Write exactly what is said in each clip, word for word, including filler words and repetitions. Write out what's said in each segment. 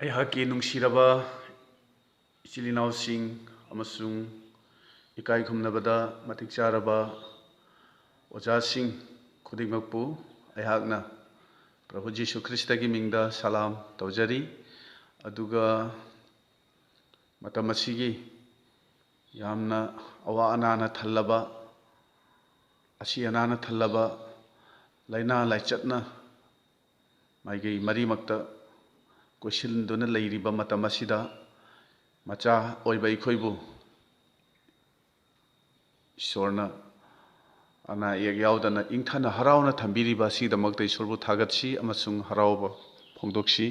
ꯑꯩꯍꯥꯛꯀꯤ ꯅꯨꯡꯁꯤꯔꯕ ꯏꯆꯤꯜ ꯏꯅꯥꯎꯁꯤꯡ ꯑꯃꯁꯨꯡ ꯏꯀꯥꯏ ꯈꯨꯝꯅꯕꯗ ꯃꯇꯤꯛ ꯆꯥꯔꯕ ꯑꯣꯖꯥꯁꯤꯡ ꯈꯨꯗꯤꯡꯃꯛꯄꯨ ꯑꯩꯍꯥꯛꯅ ꯄ꯭ꯔꯚꯨ ꯖꯤꯁꯨ ꯈ꯭ꯔꯤꯁꯇꯒꯤ ꯃꯤꯡꯗ ꯁꯂꯥꯝ ꯇꯧꯖꯔꯤ꯫ ꯑꯗꯨꯒ ꯃꯇꯝ ꯑꯁꯤꯒꯤ ꯌꯥꯝꯅ ꯑꯋꯥ ꯑꯅꯥꯅ ꯊꯜꯂꯕ, ꯑꯁꯤ ꯑꯅꯥꯅ ꯊꯜꯂꯕ, ꯂꯥꯏꯅꯥ ꯂꯥꯏꯆꯠꯅ ꯃꯥꯏꯀꯩ ꯃꯔꯤꯃꯛꯇ ꯀꯣꯏꯁꯤꯟꯗꯨꯅ ꯂꯩꯔꯤꯕ ꯃꯇꯝ ꯑꯁꯤꯗ, ꯃꯆꯥ ꯑꯣꯏꯕ ꯑꯩꯈꯣꯏꯕꯨ ꯏꯁꯣꯔꯅ ꯑꯅꯥ ꯑꯌꯦꯛ ꯌꯥꯎꯗꯅ ꯏꯪꯊꯅ ꯍꯔꯥꯎꯅ ꯊꯝꯕꯤꯔꯤꯕ ꯑꯁꯤꯒꯤꯗꯃꯛꯇ ꯏꯁꯣꯔꯕꯨ ꯊꯥꯒꯠꯁꯤ ꯑꯃꯁꯨꯡ ꯍꯔꯥꯎꯕ ꯐꯣꯡꯗꯣꯛꯁꯤ꯫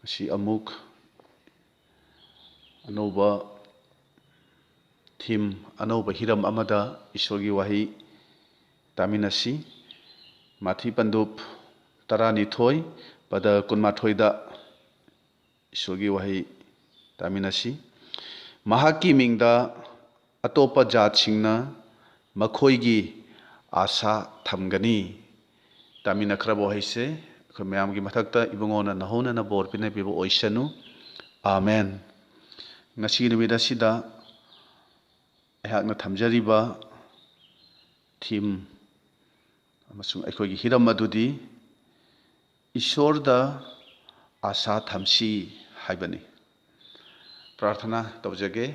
ꯉꯁꯤ ꯑꯃꯨꯛ ꯑꯅꯧꯕ theme, ꯑꯅꯧꯕ ꯍꯤꯔꯝ ꯑꯃꯗ ꯏꯁꯣꯔꯒꯤ ꯋꯥꯍꯩ ꯇꯥꯃꯤꯟꯅꯁꯤ꯫ ꯃꯥꯊꯤ ꯄꯟꯗꯨꯞ ꯇꯔꯥꯅꯤꯊꯣꯏ, ꯄꯗ ꯀꯨꯟꯃꯥꯊꯣꯏꯗ ꯏꯁꯣꯔꯒꯤ ꯋꯥꯍꯩ ꯇꯥꯃꯤꯟꯅꯁꯤ꯫ ꯃꯍꯥꯛꯀꯤ ꯃꯤꯡꯗ ꯑꯇꯣꯞꯄ ꯖꯥꯠꯁꯤꯡꯅ ꯃꯈꯣꯏꯒꯤ ꯑꯥꯁꯥ ꯊꯝꯒꯅꯤ꯫ ꯇꯥꯃꯤꯟꯅꯈ꯭ꯔꯕ ꯋꯥꯍꯩꯁꯦ ꯑꯩꯈꯣꯏ ꯃꯌꯥꯝꯒꯤ ꯃꯊꯛꯇ ꯏꯕꯨꯡꯉꯣꯅ ꯅꯍꯧꯅꯅ ꯕꯣꯔ ꯄꯤꯅꯕꯤꯕ ꯑꯣꯏꯁꯅꯨ꯫ ꯑꯥꯃꯦꯟ꯫ ꯉꯁꯤꯒꯤ ꯅꯨꯃꯤꯠ ꯑꯁꯤꯗ ꯑꯩꯍꯥꯛꯅ ꯊꯝꯖꯔꯤꯕ theme ꯑꯃꯁꯨꯡ ꯑꯩꯈꯣꯏꯒꯤ ꯍꯤꯔꯝ ꯑꯗꯨꯗꯤ ꯏꯁꯣꯔꯗ ꯑꯥꯁꯥ ꯊꯝꯁꯤ ꯍꯥꯏꯕꯅꯤ꯫ ꯄ꯭ꯔꯥꯔꯊꯅꯥ ꯇꯧꯖꯒꯦ꯫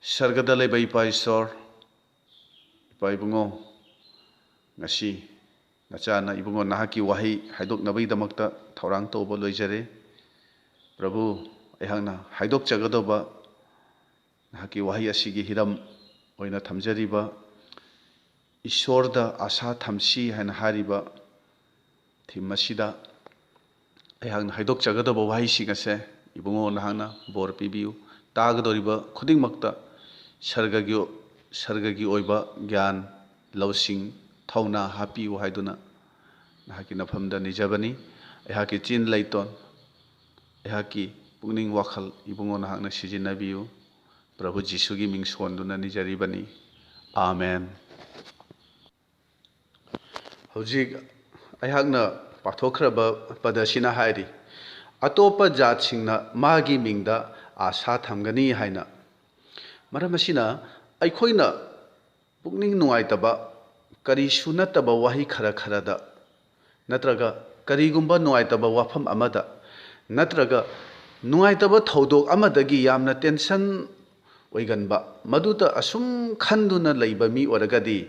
ꯁꯔꯒꯗ ꯂꯩꯕ ꯏꯄꯥ ꯏꯁꯣꯔ, ꯏꯄꯥ ꯏꯕꯨꯡꯉꯣ, ꯉꯁꯤ ꯅꯆꯥꯅ ꯏꯕꯨꯡꯉꯣ ꯅꯍꯥꯛꯀꯤ ꯋꯥꯍꯩ ꯍꯥꯏꯗꯣꯛꯅꯕꯒꯤꯗꯃꯛꯇ ꯊꯧꯔꯥꯡ ꯇꯧꯕ ꯂꯣꯏꯖꯔꯦ꯫ ꯄ꯭ꯔꯚꯨ, ꯑꯩꯍꯥꯛꯅ ꯍꯥꯏꯗꯣꯛꯆꯒꯗꯧꯕ ꯅꯍꯥꯛꯀꯤ ꯋꯥꯍꯩ ꯑꯁꯤꯒꯤ ꯍꯤꯔꯝ ꯑꯣꯏꯅ ꯊꯝꯖꯔꯤꯕ ꯏꯁꯣꯔꯗ ꯑꯥꯁꯥ ꯊꯝꯁꯤ ꯍꯥꯏꯅ ꯍꯥꯏꯔꯤꯕ theme ꯑꯁꯤꯗ ꯑꯩꯍꯥꯛꯅ ꯍꯥꯏꯗꯣꯛꯆꯒꯗꯕ ꯋꯥꯍꯩꯁꯤꯡ ꯑꯁꯦ ꯏꯕꯨꯡꯉꯣ ꯅꯍꯥꯛꯅ ꯕꯣꯔ ꯄꯤꯕꯤꯌꯨ꯫ ꯇꯥꯒꯗꯧꯔꯤꯕ ꯈꯨꯗꯤꯡꯃꯛꯇ ꯁꯔꯒꯒꯤ, ꯁꯔꯒꯒꯤ ꯑꯣꯏꯕ ꯒ꯭ꯌꯥꯟ, ꯂꯧꯁꯤꯡ, ꯊꯧꯅꯥ ꯍꯥꯞꯄꯤꯌꯨ ꯍꯥꯏꯗꯨꯅ ꯅꯍꯥꯛꯀꯤ ꯅꯐꯝꯗ ꯅꯤꯖꯕꯅꯤ꯫ ꯑꯩꯍꯥꯛꯀꯤ ꯆꯤꯟ ꯂꯩꯇꯣꯟ, ꯑꯩꯍꯥꯛꯀꯤ ꯄꯨꯛꯅꯤꯡ ꯋꯥꯈꯜ ꯏꯕꯨꯡꯉꯣ ꯅꯍꯥꯛꯅ ꯁꯤꯖꯤꯟꯅꯕꯤꯌꯨ꯫ ꯄ꯭ꯔꯚꯨ ꯖꯤꯁꯨꯒꯤ ꯃꯤꯡ ꯁꯣꯟꯗꯨꯅ ꯅꯤꯖꯔꯤꯕꯅꯤ꯫ ꯑꯥꯃꯦꯟ꯫ ꯍꯧꯖꯤꯛ ꯑꯩꯍꯥꯛꯅ ꯄꯥꯊꯣꯛꯈ꯭ꯔꯕ ꯄꯗ ꯑꯁꯤꯅ ꯍꯥꯏꯔꯤ, "ꯑꯇꯣꯞꯄ ꯖꯥꯠꯁꯤꯡꯅ ꯃꯥꯒꯤ ꯃꯤꯡꯗ ꯑꯥꯁꯥ ꯊꯝꯒꯅꯤ" ꯍꯥꯏꯅ꯫ ꯃꯔꯝ ꯑꯁꯤꯅ, ꯑꯩꯈꯣꯏꯅ ꯄꯨꯛꯅꯤꯡ ꯅꯨꯡꯉꯥꯏꯇꯕ, ꯀꯔꯤꯁꯨ ꯅꯠꯇꯕ ꯋꯥꯍꯩ ꯈꯔ ꯈꯔꯗ, ꯅꯠꯇ꯭ꯔꯒ ꯀꯔꯤꯒꯨꯝꯕ ꯅꯨꯡꯉꯥꯏꯇꯕ ꯋꯥꯐꯝ ꯑꯃꯗ, ꯅꯠꯇ꯭ꯔꯒ ꯅꯨꯡꯉꯥꯏꯇꯕ ꯊꯧꯗꯣꯛ ꯑꯃꯗꯒꯤ ꯌꯥꯝꯅ tension ꯑꯣꯏꯒꯟꯕ, ꯃꯗꯨꯗ ꯑꯁꯨꯝ ꯈꯟꯗꯨꯅ ꯂꯩꯕ ꯃꯤ ꯑꯣꯏꯔꯒꯗꯤ,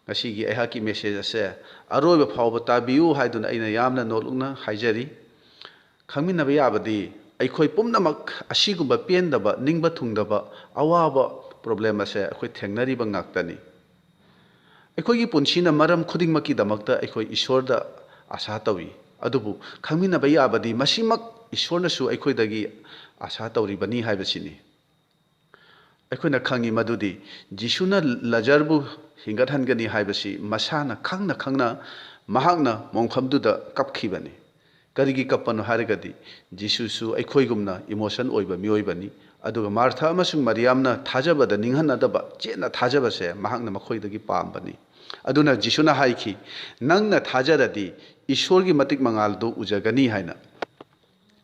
ꯉꯁꯤꯒꯤ ꯑꯩꯍꯥꯛꯀꯤ message ꯑꯁꯦ ꯑꯔꯣꯏꯕ ꯐꯥꯎꯕ ꯇꯥꯕꯤꯌꯨ ꯍꯥꯏꯗꯨꯅ ꯑꯩꯅ ꯌꯥꯝꯅ ꯅꯣꯠꯂꯨꯛꯅ ꯍꯥꯏꯖꯔꯤ꯫ ꯈꯪꯃꯤꯟꯅꯕ ꯌꯥꯕꯗꯤ, ꯑꯩꯈꯣꯏ ꯄꯨꯝꯅꯃꯛ ꯑꯁꯤꯒꯨꯝꯕ ꯄꯦꯟꯗꯕ, ꯅꯤꯡꯕ ꯊꯨꯡꯗꯕ, ꯑꯋꯥꯕ problem ꯑꯁꯦ ꯑꯩꯈꯣꯏ ꯊꯦꯡꯅꯔꯤꯕ ꯉꯥꯛꯇꯅꯤ꯫ ꯑꯩꯈꯣꯏꯒꯤ ꯄꯨꯟꯁꯤꯅ ꯃꯔꯝ ꯈꯨꯗꯤꯡꯃꯛꯀꯤꯗꯃꯛꯇ ꯑꯩꯈꯣꯏ ꯏꯁꯣꯔꯗ ꯑꯥꯁꯥ ꯇꯧꯏ꯫ ꯑꯗꯨꯕꯨ ꯈꯪꯃꯤꯟꯅꯕ ꯌꯥꯕꯗꯤ, ꯃꯁꯤꯃꯛ ꯏꯁꯣꯔꯅꯁꯨ ꯑꯩꯈꯣꯏꯗꯒꯤ ꯑꯥꯁꯥ ꯇꯧꯔꯤꯕꯅꯤ ꯍꯥꯏꯕꯁꯤꯅꯤ꯫ ꯑꯩꯈꯣꯏꯅ ꯈꯪꯏ ꯃꯗꯨꯗꯤ ꯖꯤꯁꯨꯅ ꯂꯥꯖꯔꯕꯨ ꯍꯤꯡꯒꯠꯍꯟꯒꯅꯤ ꯍꯥꯏꯕꯁꯤ ꯃꯁꯥꯅ ꯈꯪꯅ ꯈꯪꯅ ꯃꯍꯥꯛꯅ ꯃꯣꯡꯐꯝꯗꯨꯗ ꯀꯞꯈꯤꯕꯅꯤ꯫ ꯀꯔꯤꯒꯤ ꯀꯞꯄꯅꯣ ꯍꯥꯏꯔꯒꯗꯤ, ꯖꯤꯁꯨꯁꯨ ꯑꯩꯈꯣꯏꯒꯨꯝꯅ emotion ꯑꯣꯏꯕ ꯃꯤꯑꯣꯏꯕꯅꯤ꯫ ꯑꯗꯨꯒ ꯃꯥꯔꯊꯥ ꯑꯃꯁꯨꯡ ꯃꯔꯤꯌꯥꯝꯅ ꯊꯥꯖꯕꯗ ꯅꯤꯡꯍꯟꯅꯗꯕ ꯆꯦꯠꯅ ꯊꯥꯖꯕꯁꯦ ꯃꯍꯥꯛꯅ ꯃꯈꯣꯏꯗꯒꯤ ꯄꯥꯝꯕꯅꯤ꯫ ꯑꯗꯨꯅ ꯖꯤꯁꯨꯅ ꯍꯥꯏꯈꯤ, "ꯅꯪꯅ ꯊꯥꯖꯔꯗꯤ ꯏꯁꯣꯔꯒꯤ ꯃꯇꯤꯛ ꯃꯉꯥꯜꯗꯨ ꯎꯖꯒꯅꯤ" ꯍꯥꯏꯅ꯫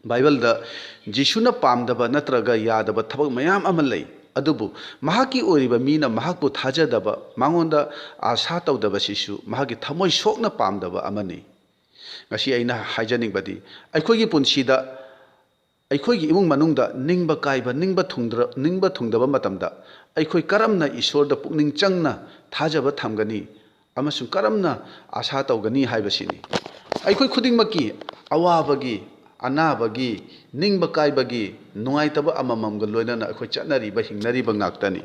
ꯕꯥꯏꯕꯜꯗ ꯖꯤꯁꯨꯅ ꯄꯥꯝꯗꯕ ꯅꯠꯇ꯭ꯔꯒ ꯌꯥꯗꯕ ꯊꯕꯛ ꯃꯌꯥꯝ ꯑꯃ ꯂꯩ, ꯑꯗꯨꯕꯨ ꯃꯍꯥꯛꯀꯤ ꯑꯣꯏꯔꯤꯕ ꯃꯤꯅ ꯃꯍꯥꯛꯄꯨ ꯊꯥꯖꯗꯕ, ꯃꯉꯣꯟꯗ ꯑꯥꯁꯥ ꯇꯧꯗꯕꯁꯤꯁꯨ ꯃꯍꯥꯛꯀꯤ ꯊꯃꯣꯏ ꯁꯣꯛꯅ ꯄꯥꯝꯗꯕ ꯑꯃꯅꯤ꯫ ꯉꯁꯤ ꯑꯩꯅ ꯍꯥꯏꯖꯅꯤꯡꯕꯗꯤ, ꯑꯩꯈꯣꯏꯒꯤ ꯄꯨꯟꯁꯤꯗ, ꯑꯩꯈꯣꯏꯒꯤ ꯏꯃꯨꯡ ꯃꯅꯨꯡꯗ ꯅꯤꯡꯕ ꯀꯥꯏꯕ, ꯅꯤꯡꯕ ꯊꯨꯡꯗ꯭ꯔ-, ꯅꯤꯡꯕ ꯊꯨꯡꯗꯕ ꯃꯇꯝꯗ, ꯑꯩꯈꯣꯏ ꯀꯔꯝꯅ ꯏꯁꯣꯔꯗ ꯄꯨꯛꯅꯤꯡ ꯆꯪꯅ ꯊꯥꯖꯕ ꯊꯝꯒꯅꯤ ꯑꯃꯁꯨꯡ ꯀꯔꯝꯅ ꯑꯥꯁꯥ ꯇꯧꯒꯅꯤ ꯍꯥꯏꯕꯁꯤꯅꯤ꯫ ꯑꯩꯈꯣꯏ ꯈꯨꯗꯤꯡꯃꯛꯀꯤ ꯑꯋꯥꯕꯒꯤ, ꯑꯅꯥꯕꯒꯤ, ꯅꯤꯡꯕ ꯀꯥꯏꯕꯒꯤ, ꯅꯨꯡꯉꯥꯏꯇꯕ ꯑꯃꯃꯝꯒ ꯂꯣꯏꯅꯅ ꯑꯩꯈꯣꯏ ꯆꯠꯅꯔꯤꯕ, ꯍꯤꯡꯅꯔꯤꯕ ꯉꯥꯛꯇꯅꯤ꯫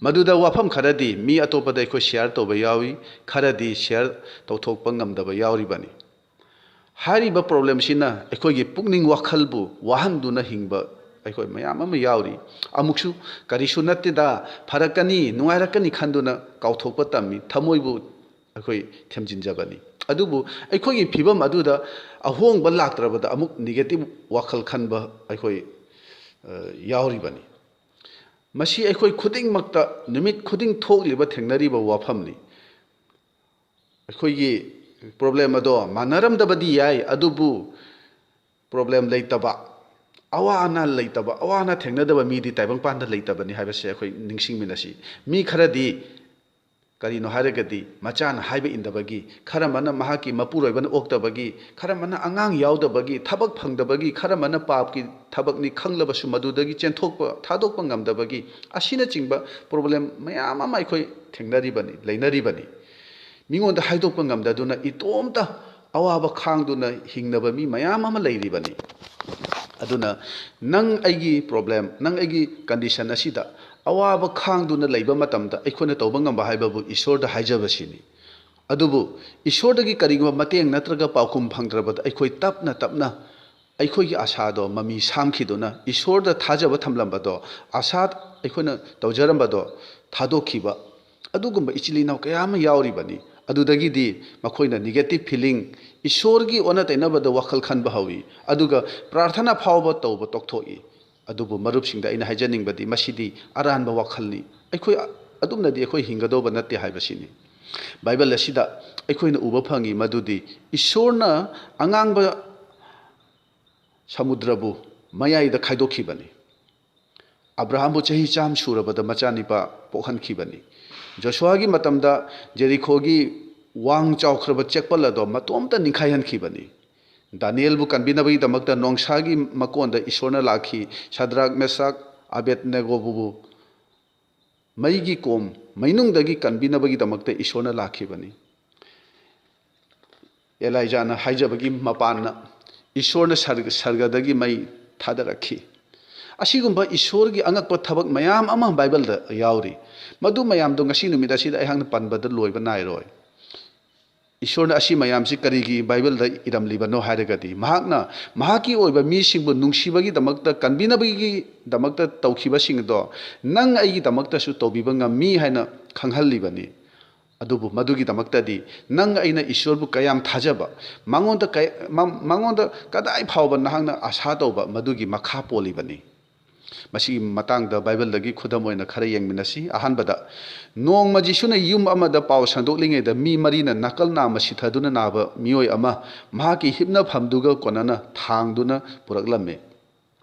ꯃꯗꯨꯗ ꯋꯥꯐꯝ ꯈꯔꯗꯤ ꯃꯤ ꯑꯇꯣꯞꯄꯗ ꯑꯩꯈꯣꯏ share ꯇꯧꯕ ꯌꯥꯎꯏ, ꯈꯔꯗꯤ share ꯇꯧꯊꯣꯛꯄ ꯉꯝꯗꯕ ꯌꯥꯎꯔꯤꯕꯅꯤ꯫ ꯍꯥꯏꯔꯤꯕ problemꯁꯤꯅ ꯑꯩꯈꯣꯏꯒꯤ ꯄꯨꯛꯅꯤꯡ ꯋꯥꯈꯜꯕꯨ ꯋꯥꯍꯟꯗꯨꯅ ꯍꯤꯡꯕ ꯑꯩꯈꯣꯏ ꯃꯌꯥꯝ ꯑꯃ ꯌꯥꯎꯔꯤ꯫ ꯑꯃꯨꯛꯁꯨ ꯀꯔꯤꯁꯨ ꯅꯠꯇꯦꯗ, ꯐꯔꯛꯀꯅꯤ, ꯅꯨꯡꯉꯥꯏꯔꯛꯀꯅꯤ ꯈꯟꯗꯨꯅ ꯀꯥꯎꯊꯣꯛꯄ ꯇꯝꯃꯤ, ꯊꯃꯣꯏꯕꯨ ꯑꯩꯈꯣꯏ ꯊꯦꯝꯖꯤꯟꯖꯕꯅꯤ꯫ ꯑꯗꯨꯕꯨ ꯑꯩꯈꯣꯏꯒꯤ ꯐꯤꯕꯝ ꯑꯗꯨꯗ ꯑꯍꯣꯡꯕ ꯂꯥꯛꯇ꯭ꯔꯕꯗ ꯑꯃꯨꯛ negative ꯋꯥꯈꯜ ꯈꯟꯕ ꯑꯩꯈꯣꯏ, ꯑ, ꯌꯥꯎꯔꯤꯕꯅꯤ꯫ ꯃꯁꯤ ꯑꯩꯈꯣꯏ ꯈꯨꯗꯤꯡꯃꯛꯇ ꯅꯨꯃꯤꯠ ꯈꯨꯗꯤꯡ ꯊꯣꯛꯂꯤꯕ, ꯊꯦꯡꯅꯔꯤꯕ ꯋꯥꯐꯝꯅꯤ꯫ ꯑꯩꯈꯣꯏꯒꯤ ꯄ꯭ꯔꯣꯕ꯭ꯂꯦꯝ ꯑꯗꯣ ꯃꯥꯟꯅꯔꯝꯗꯕꯗꯤ ꯌꯥꯏ, ꯑꯗꯨꯕꯨ ꯄ꯭ꯔꯣꯕ꯭ꯂꯦꯝ ꯂꯩꯇꯕ, ꯑꯋꯥ ꯑꯅꯥ ꯂꯩꯇꯕ, ꯑꯋꯥ ꯑꯅꯥ ꯊꯦꯡꯅꯗꯕ ꯃꯤꯗꯤ ꯇꯥꯏꯕꯪꯄꯥꯟꯗ ꯂꯩꯇꯕꯅꯤ ꯍꯥꯏꯕꯁꯦ ꯑꯩꯈꯣꯏ ꯅꯤꯡꯁꯤꯡꯃꯤꯟꯅꯁꯤ꯫ ꯃꯤ ꯈꯔꯗꯤ ꯀꯔꯤꯅꯣ ꯍꯥꯏꯔꯒꯗꯤ ꯃꯆꯥꯅ ꯍꯥꯏꯕ ꯏꯟꯗꯕꯒꯤ, ꯈꯔ ꯑꯃꯅ ꯃꯍꯥꯛꯀꯤ ꯃꯄꯨꯔꯣꯏꯕꯅ ꯑꯣꯛꯇꯕꯒꯤ, ꯈꯔ ꯑꯃꯅ ꯑꯉꯥꯡ ꯌꯥꯎꯗꯕꯒꯤ, ꯊꯕꯛ ꯐꯪꯗꯕꯒꯤ, ꯈꯔ ꯑꯃꯅ ꯄꯥꯞꯀꯤ ꯊꯕꯛꯅꯤ ꯈꯪꯂꯕꯁꯨ ꯃꯗꯨꯗꯒꯤ ꯆꯦꯟꯊꯣꯛꯄ, ꯊꯥꯗꯣꯛꯄ ꯉꯝꯗꯕꯒꯤ, ꯑꯁꯤꯅꯆꯤꯡꯕ ꯄ꯭ꯔꯣꯕ꯭ꯂꯦꯝ ꯃꯌꯥꯝ ꯑꯃ ꯑꯩꯈꯣꯏ ꯊꯦꯡꯅꯔꯤꯕꯅꯤ, ꯂꯩꯅꯔꯤꯕꯅꯤ꯫ ꯃꯤꯉꯣꯟꯗ ꯍꯥꯏꯗꯣꯛꯄ ꯉꯝꯗꯗꯨꯅ ꯏꯇꯣꯝꯇ ꯑꯋꯥꯕ ꯈꯥꯡꯗꯨꯅ ꯍꯤꯡꯅꯕ ꯃꯤ ꯃꯌꯥꯝ ꯑꯃ ꯂꯩꯔꯤꯕꯅꯤ꯫ ꯑꯗꯨꯅ ꯅꯪ ꯑꯩꯒꯤ ꯄ꯭ꯔꯣꯕ꯭ꯂꯦꯝ, ꯅꯪ ꯑꯩꯒꯤ ꯀꯟꯗꯤꯁꯟ ꯑꯁꯤꯗ ꯑꯋꯥꯕ ꯈꯥꯡꯗꯨꯅ ꯂꯩꯕ ꯃꯇꯝꯗ ꯑꯩꯈꯣꯏꯅ ꯇꯧꯕ ꯉꯝꯕ ꯍꯥꯏꯕꯕꯨ ꯏꯁꯣꯔꯗ ꯍꯥꯏꯖꯕꯁꯤꯅꯤ꯫ ꯑꯗꯨꯕꯨ ꯏꯁꯣꯔꯗꯒꯤ ꯀꯔꯤꯒꯨꯝꯕ ꯃꯇꯦꯡ ꯅꯠꯇ꯭ꯔꯒ ꯄꯥꯎꯈꯨꯝ ꯐꯪꯗ꯭ꯔꯕꯗ ꯑꯩꯈꯣꯏ ꯇꯞꯅ ꯇꯞꯅ ꯑꯩꯈꯣꯏꯒꯤ ꯑꯁꯥꯗꯣ ꯃꯃꯤ ꯁꯥꯝꯈꯤꯗꯨꯅ ꯏꯁꯣꯔꯗ ꯊꯥꯖꯕ ꯊꯝꯂꯝꯕꯗꯣ, ꯑꯁꯥ ꯑꯩꯈꯣꯏꯅ ꯇꯧꯖꯔꯝꯕꯗꯣ ꯊꯥꯗꯣꯛꯈꯤꯕ, ꯑꯗꯨꯒꯨꯝꯕ ꯏꯆꯤꯜ ꯏꯅꯥꯎ ꯀꯌꯥ ꯑꯃ ꯌꯥꯎꯔꯤꯕꯅꯤ꯫ ꯑꯗꯨꯗꯒꯤꯗꯤ ꯃꯈꯣꯏꯅ ꯅꯦꯒꯦꯇꯤꯞ ꯐꯤꯂꯤꯡ, ꯏꯁꯣꯔꯒꯤ ꯑꯣꯟꯅ ꯇꯩꯅꯕꯗ ꯋꯥꯈꯜ ꯈꯟꯕ ꯍꯧꯏ, ꯑꯗꯨꯒ ꯄ꯭ꯔꯥꯔꯊꯅꯥ ꯐꯥꯎꯕ ꯇꯧꯕ ꯇꯣꯛꯊꯣꯛꯏ꯫ ꯑꯗꯨꯕꯨ ꯃꯔꯨꯞꯁꯤꯡꯗ ꯑꯩꯅ ꯍꯥꯏꯖꯅꯤꯡꯕꯗꯤ ꯃꯁꯤꯗꯤ ꯑꯔꯥꯟꯕ ꯋꯥꯈꯜꯅꯤ꯫ ꯑꯩꯈꯣꯏ ꯑꯗꯨꯝꯅꯗꯤ ꯑꯩꯈꯣꯏ ꯍꯤꯡꯒꯗꯧꯕ ꯅꯠꯇꯦ ꯍꯥꯏꯕꯁꯤꯅꯤ꯫ ꯕꯥꯏꯕꯜ ꯑꯁꯤꯗ ꯑꯩꯈꯣꯏꯅ ꯎꯕ ꯐꯪꯏ ꯃꯗꯨꯗꯤ ꯏꯁꯣꯔꯅ ꯑꯉꯥꯡꯕ ꯁꯃꯨꯗ꯭ꯔꯕꯨ ꯃꯌꯥꯏꯗ ꯈꯥꯏꯗꯣꯛꯈꯤꯕꯅꯤ꯫ ꯑꯕ꯭ꯔꯥꯍꯥꯝꯕꯨ ꯆꯍꯤ ꯆꯥꯝ ꯁꯨꯔꯕꯗ ꯃꯆꯥꯅꯤꯄꯥ ꯄꯣꯛꯍꯟꯈꯤꯕꯅꯤ꯫ ꯖꯣꯁꯨꯋꯥꯒꯤ ꯃꯇꯝꯗ ꯖꯦꯔꯤꯈꯣꯒꯤ ꯋꯥꯡ ꯆꯥꯎꯈ꯭ꯔꯕ ꯆꯦꯛꯄꯜ ꯑꯗꯣ ꯃꯇꯣꯝꯇ ꯅꯤꯡꯈꯥꯏꯍꯟꯈꯤꯕꯅꯤ꯫ ꯗꯥꯅꯤꯌꯦꯜꯕꯨ ꯀꯟꯕꯤꯅꯕꯒꯤꯗꯃꯛꯇ ꯅꯣꯡꯁꯥꯒꯤ ꯃꯀꯣꯟꯗ ꯏꯁꯣꯔꯅ ꯂꯥꯛꯈꯤ꯫ ꯁꯗ꯭ꯔꯥꯛ, ꯃꯦꯁꯥꯛ, ꯑꯕꯦꯗꯅꯦꯒꯣꯕꯨ ꯃꯩꯒꯤ ꯀꯣꯝ, ꯃꯩꯅꯨꯡꯗꯒꯤ ꯀꯟꯕꯤꯅꯕꯒꯤꯗꯃꯛꯇ ꯏꯁꯣꯔꯅ ꯂꯥꯛꯈꯤꯕꯅꯤ꯫ ꯑꯦꯂꯥꯏꯖꯥꯅ ꯍꯥꯏꯖꯕꯒꯤ ꯃꯄꯥꯟꯅ ꯏꯁꯣꯔꯅ ꯁꯔꯒ-, ꯁꯔꯒꯗꯒꯤ ꯃꯩ ꯊꯥꯗꯔꯛꯈꯤ꯫ ꯑꯁꯤꯒꯨꯝꯕ ꯏꯁꯣꯔꯒꯤ ꯑꯉꯛꯄ ꯊꯕꯛ ꯃꯌꯥꯝ ꯑꯃ ꯕꯥꯏꯕꯜꯗ ꯌꯥꯎꯔꯤ꯫ ꯃꯗꯨ ꯃꯌꯥꯝꯗꯣ ꯉꯁꯤ ꯅꯨꯃꯤꯠ ꯑꯁꯤꯗ ꯑꯩꯍꯥꯛꯅ ꯄꯟꯕꯗ ꯂꯣꯏꯕ ꯅꯥꯏꯔꯣꯏ꯫ ꯏꯁꯣꯔꯅ ꯑꯁꯤ ꯃꯌꯥꯝꯁꯤ ꯀꯔꯤꯒꯤ ꯕꯥꯏꯕꯜꯗ ꯏꯔꯝꯂꯤꯕꯅꯣ ꯍꯥꯏꯔꯒꯗꯤ, ꯃꯍꯥꯛꯅ ꯃꯍꯥꯛꯀꯤ ꯑꯣꯏꯕ ꯃꯤꯁꯤꯡꯕꯨ ꯅꯨꯡꯁꯤꯕꯒꯤꯗꯃꯛꯇ, ꯀꯟꯕꯤꯅꯕꯒꯤꯗꯃꯛꯇ ꯇꯧꯈꯤꯕꯁꯤꯡ ꯑꯗꯣ ꯅꯪ ꯑꯩꯒꯤꯗꯃꯛꯇꯁꯨ ꯇꯧꯕꯤꯕ ꯉꯝꯃꯤ ꯍꯥꯏꯅ ꯈꯪꯍꯜꯂꯤꯕꯅꯤ꯫ ꯑꯗꯨꯕꯨ ꯃꯗꯨꯒꯤꯗꯃꯛꯇꯗꯤ ꯅꯪ ꯑꯩꯅ ꯏꯁꯣꯔꯕꯨ ꯀꯌꯥꯝ ꯊꯥꯖꯕ, ꯃꯉꯣꯟꯗ ꯀꯌꯥ-, ꯃ-, ꯃꯉꯣꯟꯗ ꯀꯗꯥꯏ ꯐꯥꯎꯕ ꯅꯍꯥꯛꯅ ꯑꯁꯥ ꯇꯧꯕ, ꯃꯗꯨꯒꯤ ꯃꯈꯥ ꯄꯣꯜꯂꯤꯕꯅꯤ꯫ ꯃꯁꯤꯒꯤ ꯃꯇꯥꯡꯗ ꯕꯥꯏꯕꯜꯗꯒꯤ ꯈꯨꯗꯝ ꯑꯣꯏꯅ ꯈꯔ ꯌꯦꯡꯃꯤꯟꯅꯁꯤ꯫ ꯑꯍꯥꯟꯕꯗ, ꯅꯣꯡꯃ ꯖꯤꯁꯨꯅ ꯌꯨꯝ ꯑꯃꯗ ꯄꯥꯎ ꯁꯟꯗꯣꯛꯂꯤꯉꯩꯗ ꯃꯤ ꯃꯔꯤꯅ ꯅꯥꯀꯜ ꯅꯥꯝꯃ ꯁꯤꯊꯗꯨꯅ ꯅꯥꯕ ꯃꯤꯑꯣꯏ ꯑꯃ ꯃꯍꯥꯛꯀꯤ ꯍꯤꯞꯅꯐꯝꯗꯨꯒ ꯀꯣꯟꯅꯅ ꯊꯥꯡꯗꯨꯅ ꯄꯨꯔꯛꯂꯝꯃꯤ꯫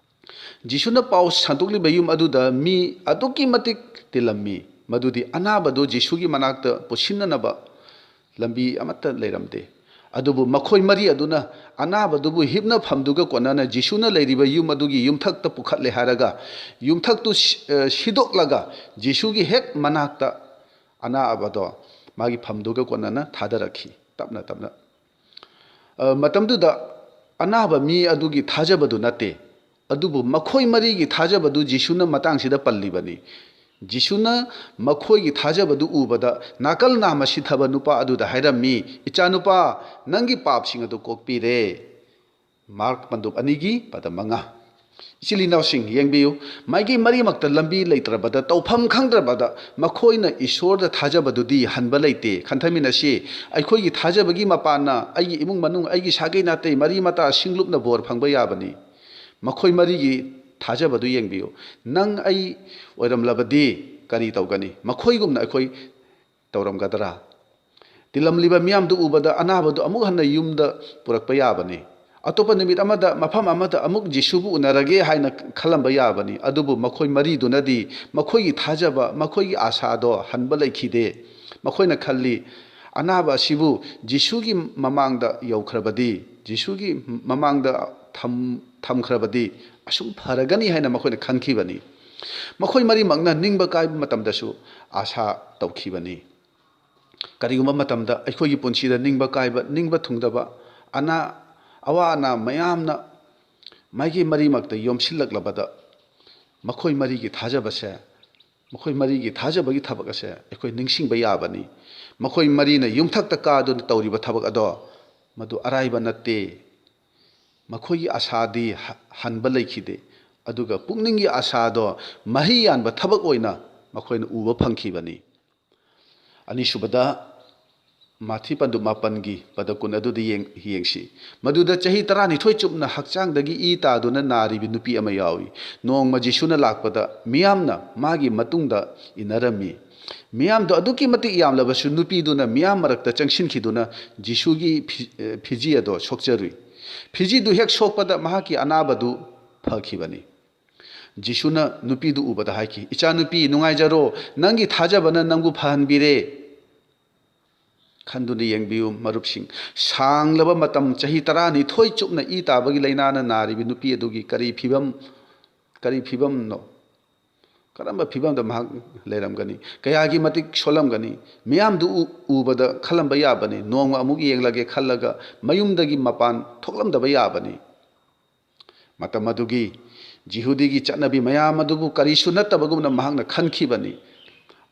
ꯖꯤꯁꯨꯅ ꯄꯥꯎ ꯁꯟꯗꯣꯛꯂꯤꯕ ꯌꯨꯝ ꯑꯗꯨꯗ ꯃꯤ ꯑꯗꯨꯛꯀꯤ ꯃꯇꯤꯛ ꯇꯤꯜꯂꯝꯃꯤ, ꯃꯗꯨꯗꯤ ꯑꯅꯥꯕꯗꯨ ꯖꯤꯁꯨꯒꯤ ꯃꯅꯥꯛꯇ ꯄꯨꯁꯤꯟꯅꯅꯕ ꯂꯝꯕꯤ ꯑꯃꯠꯇ ꯂꯩꯔꯝꯗꯦ꯫ ꯑꯗꯨꯕꯨ ꯃꯈꯣꯏ ꯃꯔꯤ ꯑꯗꯨꯅ ꯑꯅꯥꯕꯗꯨꯕꯨ ꯍꯤꯞꯅꯐꯝꯗꯨꯒ ꯀꯣꯟꯅꯅ ꯖꯤꯁꯨꯅ ꯂꯩꯔꯤꯕ ꯌꯨꯝ ꯑꯗꯨꯒꯤ ꯌꯨꯝꯊꯛꯇ ꯄꯨꯈꯠꯂꯦ ꯍꯥꯏꯔꯒ, ꯌꯨꯝꯊꯛꯇꯨ ꯁꯤ-, ꯑ, ꯁꯤꯗꯣꯛꯂꯒ ꯖꯤꯁꯨꯒꯤ ꯍꯦꯛ ꯃꯅꯥꯛꯇ ꯑꯅꯥꯕꯗꯣ ꯃꯥꯒꯤ ꯐꯝꯗꯨꯒ ꯀꯣꯟꯅꯅ ꯊꯥꯗꯔꯛꯈꯤ, ꯇꯞꯅ ꯇꯞꯅ꯫ ꯑ, ꯃꯇꯝꯗꯨꯗ ꯑꯅꯥꯕ ꯃꯤ ꯑꯗꯨꯒꯤ ꯊꯥꯖꯕꯗꯨ ꯅꯠꯇꯦ, ꯑꯗꯨꯕꯨ ꯃꯈꯣꯏ ꯃꯔꯤꯒꯤ ꯊꯥꯖꯕꯗꯨ ꯖꯤꯁꯨꯅ ꯃꯇꯥꯡꯁꯤꯗ ꯄꯜꯂꯤꯕꯅꯤ꯫ ꯖꯤꯁꯨꯅ ꯃꯈꯣꯏꯒꯤ ꯊꯥꯖꯕꯗꯨ ꯎꯕꯗ, ꯅꯥꯀꯜ ꯅꯥꯝꯃ ꯁꯤꯊꯕ ꯅꯨꯄꯥ ꯑꯗꯨꯗ ꯍꯥꯏꯔꯝꯃꯤ, "ꯏꯆꯥꯅꯨꯄꯥ, ꯅꯪꯒꯤ ꯄꯥꯞꯁꯤꯡ ꯑꯗꯨ ꯀꯣꯛꯄꯤꯔꯦ"꯫ ꯃꯥꯔꯛ ꯄꯟꯗꯨꯞ ꯑꯅꯤꯒꯤ ꯄꯗ ꯃꯉꯥ꯫ ꯏꯆꯤꯜ ꯏꯅꯥꯎꯁꯤꯡ, ꯌꯦꯡꯕꯤꯌꯨ, ꯃꯥꯏꯀꯩ ꯃꯔꯤꯃꯛꯇ ꯂꯝꯕꯤ ꯂꯩꯇ꯭ꯔꯕꯗ, ꯇꯧꯐꯝ ꯈꯪꯗ꯭ꯔꯕꯗ, ꯃꯈꯣꯏꯅ ꯏꯁꯣꯔꯗ ꯊꯥꯖꯕꯗꯨꯗꯤ ꯍꯟꯕ ꯂꯩꯇꯦ꯫ ꯈꯟꯊꯃꯤꯟꯅꯁꯤ, ꯑꯩꯈꯣꯏꯒꯤ ꯊꯥꯖꯕꯒꯤ ꯃꯄꯥꯟꯅ ꯑꯩꯒꯤ ꯏꯃꯨꯡ ꯃꯅꯨꯡ, ꯑꯩꯒꯤ ꯁꯥꯒꯩ ꯅꯥꯇꯩ, ꯃꯔꯤ ꯃꯇꯥ ꯁꯤꯡꯂꯨꯞꯅ ꯕꯣꯔ ꯐꯪꯕ ꯌꯥꯕꯅꯤ꯫ ꯃꯈꯣꯏ ꯃꯔꯤꯒꯤ ꯊꯥꯖꯕꯗꯨ ꯌꯦꯡꯕꯤꯌꯨ꯫ ꯅꯪ ꯑꯩ ꯑꯣꯏꯔꯝꯂꯕꯗꯤ ꯀꯔꯤ ꯇꯧꯒꯅꯤ? ꯃꯈꯣꯏꯒꯨꯝꯅ ꯑꯩꯈꯣꯏ ꯇꯧꯔꯝꯒꯗ꯭ꯔꯥ? ꯇꯤꯜꯂꯝꯂꯤꯕ ꯃꯤꯌꯥꯝꯗꯨ ꯎꯕꯗ ꯑꯅꯥꯕꯗꯨ ꯑꯃꯨꯛ ꯍꯟꯅ ꯌꯨꯝꯗ ꯄꯨꯔꯛꯄ ꯌꯥꯕꯅꯤ꯫ ꯑꯇꯣꯞꯄ ꯅꯨꯃꯤꯠ ꯑꯃꯗ, ꯃꯐꯝ ꯑꯃꯗ ꯑꯃꯨꯛ ꯖꯤꯁꯨꯕꯨ ꯎꯅꯔꯒꯦ ꯍꯥꯏꯅ ꯈꯜꯂꯝꯕ ꯌꯥꯕꯅꯤ꯫ ꯑꯗꯨꯕꯨ ꯃꯈꯣꯏ ꯃꯔꯤꯗꯨꯅꯗꯤ ꯃꯈꯣꯏꯒꯤ ꯊꯥꯖꯕ, ꯃꯈꯣꯏꯒꯤ ꯑꯥꯁꯥꯗꯣ ꯍꯟꯕ ꯂꯩꯈꯤꯗꯦ꯫ ꯃꯈꯣꯏꯅ ꯈꯜꯂꯤ, "ꯑꯅꯥꯕ ꯑꯁꯤꯕꯨ ꯖꯤꯁꯨꯒꯤ ꯃꯃꯥꯡꯗ ꯌꯧꯈ꯭ꯔꯕꯗꯤ, ꯖꯤꯁꯨꯒꯤ ꯃꯃꯥꯡꯗ ꯊꯝ-, ꯊꯝꯈ꯭ꯔꯕꯗꯤ ꯑꯁꯨꯝ ꯐꯔꯒꯅꯤ" ꯍꯥꯏꯅ ꯃꯈꯣꯏꯅ ꯈꯟꯈꯤꯕꯅꯤ꯫ ꯃꯈꯣꯏ ꯃꯔꯤꯃꯛꯅ ꯅꯤꯡꯕ ꯀꯥꯏꯕ ꯃꯇꯝꯗꯁꯨ ꯑꯥꯁꯥ ꯇꯧꯈꯤꯕꯅꯤ꯫ ꯀꯔꯤꯒꯨꯝꯕ ꯃꯇꯝꯗ ꯑꯩꯈꯣꯏꯒꯤ ꯄꯨꯟꯁꯤꯗ ꯅꯤꯡꯕ ꯀꯥꯏꯕ, ꯅꯤꯡꯕ ꯊꯨꯡꯗꯕ, ꯑꯅꯥ, ꯑꯋꯥ ꯑꯅꯥ ꯃꯌꯥꯝꯅ ꯃꯥꯏꯀꯩ ꯃꯔꯤꯃꯛꯇ ꯌꯣꯝꯁꯤꯜꯂꯛꯂꯕꯗ, ꯃꯈꯣꯏ ꯃꯔꯤꯒꯤ ꯊꯥꯖꯕꯁꯦ, ꯃꯈꯣꯏ ꯃꯔꯤꯒꯤ ꯊꯥꯖꯕꯒꯤ ꯊꯕꯛ ꯑꯁꯦ ꯑꯩꯈꯣꯏ ꯅꯤꯡꯁꯤꯡꯕ ꯌꯥꯕꯅꯤ꯫ ꯃꯈꯣꯏ ꯃꯔꯤꯅ ꯌꯨꯝꯊꯛꯇ ꯀꯥꯗꯨꯅ ꯇꯧꯔꯤꯕ ꯊꯕꯛ ꯑꯗꯣ, ꯃꯗꯨ ꯑꯔꯥꯏꯕ ꯅꯠꯇꯦ꯫ ꯃꯈꯣꯏꯒꯤ ꯑꯥꯁꯥꯗꯤ ꯍ-, ꯍꯟꯕ ꯂꯩꯈꯤꯗꯦ, ꯑꯗꯨꯒ ꯄꯨꯛꯅꯤꯡꯒꯤ ꯑꯥꯁꯥꯗꯣ ꯃꯍꯩ ꯌꯥꯟꯕ ꯊꯕꯛ ꯑꯣꯏꯅ ꯃꯈꯣꯏꯅ ꯎꯕ ꯐꯪꯈꯤꯕꯅꯤ꯫ ꯑꯅꯤꯁꯨꯕꯗ, ꯃꯥꯊꯤ ꯄꯟꯗꯨꯞ ꯃꯥꯄꯟꯒꯤ ꯄꯗ ꯀꯨꯟ ꯑꯗꯨꯗ ꯌꯦꯡ-, ꯌꯦꯡꯁꯤ꯫ ꯃꯗꯨꯗ ꯆꯍꯤ ꯇꯔꯥꯅꯤꯊꯣꯏ ꯆꯨꯞꯅ ꯍꯛꯆꯥꯡꯗꯒꯤ ꯏ ꯇꯥꯗꯨꯅ ꯅꯥꯔꯤꯕ ꯅꯨꯄꯤ ꯑꯃ ꯌꯥꯎꯏ꯫ ꯅꯣꯡꯃ ꯖꯤꯁꯨꯅ ꯂꯥꯛꯄꯗ ꯃꯤꯌꯥꯝꯅ ꯃꯥꯒꯤ ꯃꯇꯨꯡꯗ ꯏꯟꯅꯔꯝꯃꯤ꯫ ꯃꯤꯌꯥꯝꯗꯣ ꯑꯗꯨꯛꯀꯤ ꯃꯇꯤꯛ ꯌꯥꯝꯂꯕꯁꯨ ꯅꯨꯄꯤꯗꯨꯅ ꯃꯤꯌꯥꯝ ꯃꯔꯛꯇ ꯆꯪꯁꯤꯟꯈꯤꯗꯨꯅ ꯖꯤꯁꯨꯒꯤ ꯐꯤ-, ꯑꯦ, ꯐꯤꯖꯤ ꯑꯗꯣ ꯁꯣꯛꯆꯔꯨꯏ꯫ ꯐꯤꯖꯤꯗꯨ ꯍꯦꯛ ꯁꯣꯛꯄꯗ ꯃꯍꯥꯛꯀꯤ ꯑꯅꯥꯕꯗꯨ ꯐꯈꯤꯕꯅꯤ꯫ ꯖꯤꯁꯨꯅ ꯅꯨꯄꯤꯗꯨ ꯎꯕꯗ ꯍꯥꯏꯈꯤ, "ꯏꯆꯥꯅꯨꯄꯤ, ꯅꯨꯡꯉꯥꯏꯖꯔꯣ, ꯅꯪꯒꯤ ꯊꯥꯖꯕꯅ ꯅꯪꯕꯨ ꯐꯍꯟꯕꯤꯔꯦ꯫" ꯈꯟꯗꯨꯅ ꯌꯦꯡꯕꯤꯌꯨ ꯃꯔꯨꯞꯁꯤꯡ, ꯁꯥꯡꯂꯕ ꯃꯇꯝ ꯆꯍꯤ ꯇꯔꯥꯅꯤꯊꯣꯏ ꯆꯨꯞꯅ ꯏ ꯇꯥꯕꯒꯤ ꯂꯥꯏꯅꯥꯅ ꯅꯥꯔꯤꯕ ꯅꯨꯄꯤ ꯑꯗꯨꯒꯤ ꯀꯔꯤ ꯐꯤꯕꯝ, ꯀꯔꯤ ꯐꯤꯕꯝꯅꯣ? ꯀꯔꯝꯕ ꯐꯤꯕꯝꯗ ꯃꯍꯥꯛ ꯂꯩꯔꯝꯒꯅꯤ? ꯀꯌꯥꯒꯤ ꯃꯇꯤꯛ ꯁꯣꯜꯂꯝꯒꯅꯤ? ꯃꯤꯌꯥꯝꯗꯨ ꯎ-, ꯎꯕꯗ ꯈꯜꯂꯝꯕ ꯌꯥꯕꯅꯤ, ꯅꯣꯡꯃ ꯑꯃꯨꯛ ꯌꯦꯡꯂꯒꯦ ꯈꯜꯂꯒ ꯃꯌꯨꯝꯗꯒꯤ ꯃꯄꯥꯟ ꯊꯣꯛꯂꯝꯗꯕ ꯌꯥꯕꯅꯤ꯫ ꯃꯇꯝ ꯑꯗꯨꯒꯤ ꯖꯤꯍꯨꯗꯤꯒꯤ ꯆꯠꯅꯕꯤ ꯃꯌꯥꯝ ꯑꯗꯨꯕꯨ ꯀꯔꯤꯁꯨ ꯅꯠꯇꯕꯒꯨꯝꯅ ꯃꯍꯥꯛꯅ ꯈꯟꯈꯤꯕꯅꯤ꯫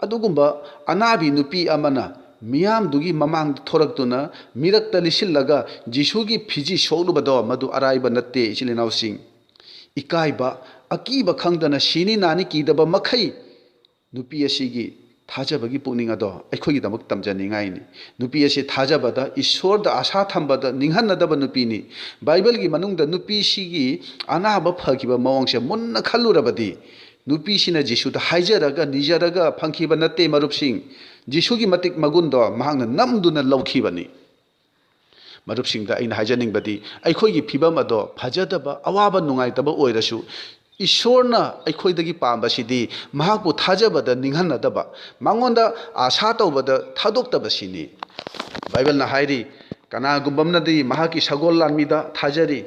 ꯑꯗꯨꯒꯨꯝꯕ ꯑꯅꯥꯕꯤ ꯅꯨꯄꯤ ꯑꯃꯅ ꯃꯤꯌꯥꯝꯗꯨꯒꯤ ꯃꯃꯥꯡꯗ ꯊꯣꯔꯛꯇꯨꯅ ꯃꯤꯔꯛꯇ ꯂꯤꯁꯤꯜꯂꯒ ꯖꯤꯁꯨꯒꯤ ꯐꯤꯖꯤ ꯁꯣꯛꯂꯨꯕꯗꯣ ꯃꯗꯨ ꯑꯔꯥꯏꯕ ꯅꯠꯇꯦ, ꯏꯆꯤꯜ ꯏꯅꯥꯎꯁꯤꯡ꯫ ꯏꯀꯥꯏꯕ, ꯑꯀꯤꯕ ꯈꯪꯗꯅ ꯁꯤꯅꯤ ꯅꯥꯅꯤ ꯀꯤꯗꯕ ꯃꯈꯩ ꯅꯨꯄꯤ ꯑꯁꯤꯒꯤ ꯊꯥꯖꯕꯒꯤ ꯄꯨꯛꯅꯤꯡ ꯑꯗꯣ ꯑꯩꯈꯣꯏꯒꯤꯗꯃꯛ ꯇꯝꯖꯅꯤꯡꯉꯥꯏꯅꯤ꯫ ꯅꯨꯄꯤ ꯑꯁꯤ ꯊꯥꯖꯕꯗ, ꯏꯁꯣꯔꯗ ꯑꯥꯁꯥ ꯊꯝꯕꯗ ꯅꯤꯡꯍꯟꯅꯗꯕ ꯅꯨꯄꯤꯅꯤ꯫ ꯕꯥꯏꯕꯜꯒꯤ ꯃꯅꯨꯡꯗ ꯅꯨꯄꯤꯁꯤꯒꯤ ꯑꯅꯥꯕ ꯐꯈꯤꯕ ꯃꯑꯣꯡꯁꯦ ꯃꯨꯟꯅ ꯈꯜꯂꯨꯔꯕꯗꯤ, ꯅꯨꯄꯤꯁꯤꯅ ꯖꯤꯁꯨꯗ ꯍꯥꯏꯖꯔꯒ ꯅꯤꯖꯔꯒ ꯐꯪꯈꯤꯕ ꯅꯠꯇꯦ, ꯃꯔꯨꯞꯁꯤꯡ꯫ ꯖꯤꯁꯨꯒꯤ ꯃꯇꯤꯛ ꯃꯒꯨꯟꯗꯣ ꯃꯍꯥꯛꯅ ꯅꯝꯗꯨꯅ ꯂꯧꯈꯤꯕꯅꯤ꯫ ꯃꯔꯨꯞꯁꯤꯡꯗ ꯑꯩꯅ ꯍꯥꯏꯖꯅꯤꯡꯕꯗꯤ, ꯑꯩꯈꯣꯏꯒꯤ ꯐꯤꯕꯝ ꯑꯗꯣ ꯐꯖꯗꯕ, ꯑꯋꯥꯕ, ꯅꯨꯡꯉꯥꯏꯇꯕ ꯑꯣꯏꯔꯁꯨ, ꯏꯁꯣꯔꯅ ꯑꯩꯈꯣꯏꯗꯒꯤ ꯄꯥꯝꯕꯁꯤꯗꯤ ꯃꯍꯥꯛꯄꯨ ꯊꯥꯖꯕꯗ ꯅꯤꯡꯍꯟꯅꯗꯕ, ꯃꯉꯣꯟꯗ ꯑꯥꯁꯥ ꯇꯧꯕꯗ ꯊꯥꯗꯣꯛꯇꯕꯁꯤꯅꯤ꯫ ꯕꯥꯏꯕꯜꯅ ꯍꯥꯏꯔꯤ, "ꯀꯅꯥꯒꯨꯝꯕ ꯑꯃꯅꯗꯤ ꯃꯍꯥꯛꯀꯤ ꯁꯒꯣꯜ ꯂꯥꯟꯃꯤꯗ ꯊꯥꯖꯔꯤ,